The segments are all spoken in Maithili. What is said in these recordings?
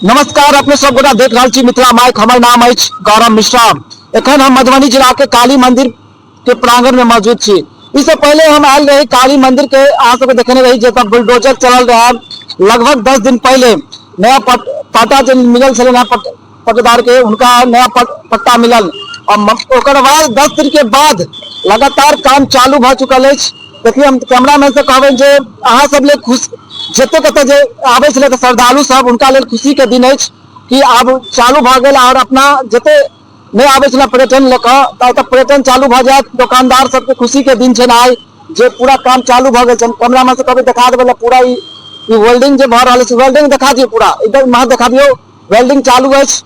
नमस्कार, अपने सब गोटा देख रहल छी मिथिला माइक। हमर नाम अछि गौरव मिश्रा। एखन हम मधुबनी जिला के काली मंदिर के प्रांगण में मौजूद छी। इससे पहले हम आयल रही काली मंदिर के, अहाँ सबके देखने रही जे बुलडोजर चलल रहे लगभग 10 दिन पहले। नया पट्टा जे मिलल छलै नया पट्टेदार के, उनका नया पट्टा मिलल और ओकर बाद 10 दिन के बाद लगातार काम चालू भ चुकल अछि। देखिए, हम कैमरामैन से कहबै जे अहाँ सब ले खुश जते कतऽ जे आबै छलै तऽ श्रद्धालु सब, हुनका लेल खुशी के दिन अछि कि आब चालू भऽ गेल। और अपना जते नहि आबै छलै पर्यटन लऽ कऽ, तऽ एतऽ पर्यटन चालू भऽ जायत। दोकानदार सबके खुशी के दिन छै आइ जे पूरा काम चालू भऽ गेल छै। कैमरामैन से कहबै देखा देबै पूरा ई वेल्डिंग जे भऽ रहल अछि, वेल्डिंग देखा दियौ पूरा, एकदम महज देखा दियौ। वेल्डिंग चालू अछि।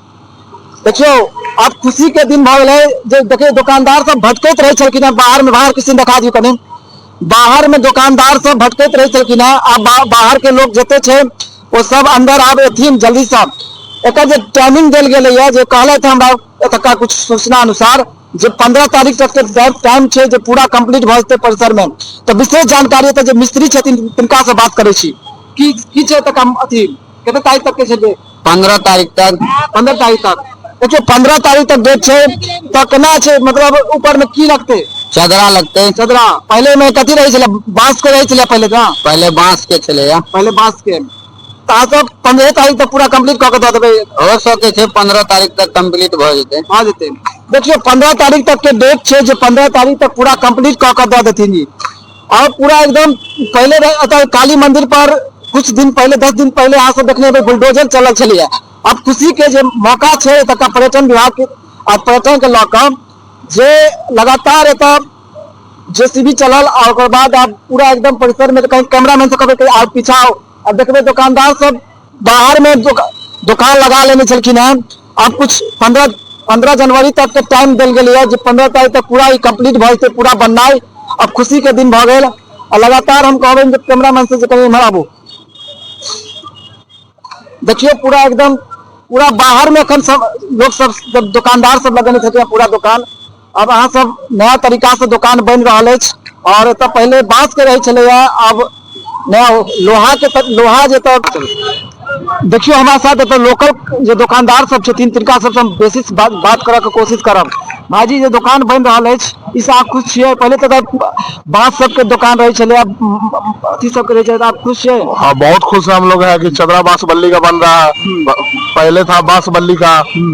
देखियौ, आब खुशी के दिन भऽ गेलै जे देखियौ, दोकानदार सब भटकैत रहै छलखिन हेँ बाहर में। बाहर के सीन देखा दियौ कनि। बाहर में दोकानदार सब भटकैत रहै छलखिन हेँ, आब बाहर के लोग जते छै ओ सब अंदर आब एथिन जल्दी से। एकर जे टाइमिंग देल गेलैया, जे कहलथि हमरा एतुका कुछ सूचना अनुसार जे 15 तारीख तक के टाइम छै जे पूरा कंप्लीट भऽ जेतै परिसर में। तऽ विशेष जानकारी एतऽ जे मिस्त्री छथिन, तिनका से बात करै छी। की की छै एतुका अथी, कते तारीख तक के छै डेट? 15 तारीख तक। 15 तारीख तक। देखियौ, 15 तारीख तक डेट छै, तऽ केना छै, मतलब ऊपर में की लगतै? चदरा लगतै। चदरा। पहिले में कथी रहै छलै? बांस के रहै छलै पहिले तऽ? पहिले बांस के छलैया। पहिले बांस के। तऽ अहाँ सब 15 तारीख तक पूरा कंप्लीट कऽ के दऽ देबै? हो सकै छै 15 तारीख तक कंप्लीट भऽ जेतै। भऽ जेतै। देखियौ, 15 तारीख तक के डेट छै जे 15 तारीख तक पूरा कंप्लीट कऽ के दऽ देथिन जी। और पूरा एकदम पहिले एतऽ काली मंदिर पर कुछ दिन पहले, 10 दिन पहले अहाँ सब देखने हेबै बुलडोजर चलल छलैया। अब खुशी के जे मौका छै एतुका पर्यटन विभाग के आ पर्यटन के लऽ कऽ जे लगातार एतऽ जेसीबी चलल आ ओकर बाद आब पूरा एकदम परिसर में कहीं कैमरामैन से कहबै कि आब पीछा आओ। आब देखबै, दोकानदार सब बाहर में दोकान लगा लेने छलखिन हेँ। आब कुछ 15 जनवरी तक के टाइम देल गेलैया जे 15 तारीख तक पूरा ई कंप्लीट भऽ जेतै पूरा बननाइ। अब खुशी के दिन भऽ गेल। आ लगातार हम कहबै जे कैमरामैन से जे कनि एम्हर आबू। देखियौ, पूरा एकदम पूरा बाहर में एखन सब लोग सब, सब दुकानदार सब लगेने छथिन पूरा दुकान। अब अहाँ सब नया तरीका से दुकान बनि रहल अछि। और एतऽ पहिले बांस के रहै छलैया, अब नया लोहा के, लोहा जे। तऽ देखियौ, हमरा साथ एतऽ लोकल जे दुकानदार सब छथिन, तिनका सबसँ हम बेसी बात बात करऽ के कोशिश करब। भाईजी, जे दुकान बनि रहल अछि, ई से अहाँ खुश छियै? पहिले तऽ बांस सबके दुकान रहै छलै, आब अथी सबके रहै छलै, तऽ आब खुश छियै? हाँ, बहुत खुश हम लोग है कि चदरा बांस बल्ली का बन रहा है। पहले था बांस बल्ली का,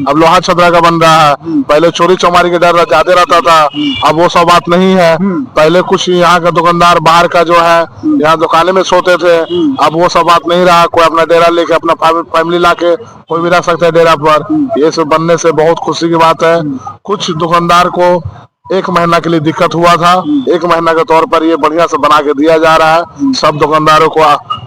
अब लोहा चदरा का बन रहा है। पहले चोरी चमारी के डर ज्यादा रहता था, अब वो सब बात नहीं है। पहले कुछ यहाँ का दुकानदार बाहर का जो है यहाँ दुकाने में सोते थे, अब वो सब बात नहीं रहा। कोई अपना डेरा लेके, अपना फैमिली लाके कोई भी रह सकता है डेरा पर। ये सब बनने से बहुत खुशी की बात है। कुछ दुकानदार को एक महीना के लिए दिक्कत हुआ था, एक महीना के तौर पर ये बढ़िया से बना के दिया जा रहा है। सब दुकानदारों को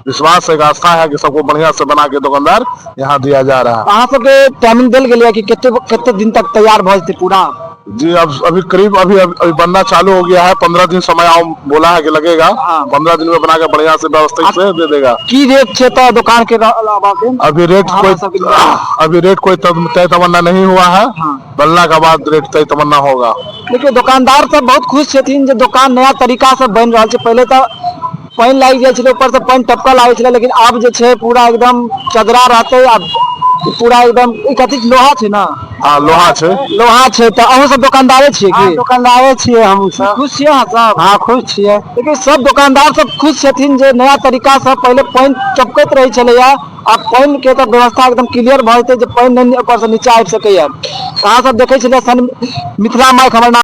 विश्वास है, आस्था है कि सबको बढ़िया से बना के दुकानदार यहाँ दिया जा रहा है। अहाँ सबके टाइमिंग देल गेलैया कि कते कते दिन तक तैयार भऽ जेतै पूरा? जी, अब अभी करीब अभी अभी बनना चालू हो गया है। 15 दिन समय आओ बोला है कि लगेगा। 15 दिन में बना के बढ़िया से व्यवस्थित से दे देगा। की रेट छै तऽ दुकान के अलावा के? अभी रेट हाँ, कोई सब अभी रेट कोई तय तमन्ना नहीं हुआ है। बनला के बाद रेट तय तमन्ना होगा। देखियौ, दोकानदार सब बहुत खुश छथिन जे दोकान नया तरीका से बनि रहल छै। पहिले तऽ पानि लागि जाइ छलै, ऊपर से पानि टपकल आबै छलै, लेकिन आब जे छै पूरा एकदम चदरा रहतै। आब पूरा एकदम ई कथी, लोहा छै ने? हाँ, लोहा छै। लोहा छै। तऽ अहूँ सब दोकानदारे छियै की? दुकानदारे छियै हम सब। खुश छियै अहाँ सब? हाँ, खुश छियै। देखियौ, सब दोकानदार सब खुश छथिन जे नया तरीका से पहिले पानि टपकैत रहै छलैया, आब पानि के तऽ व्यवस्था एकदम क्लियर भऽ जेतै जे पानि नहि ऊपर से नीचा आबि सकैया। अहाँ सब देखै छलियै सन मिथिला माइक, हमर नाम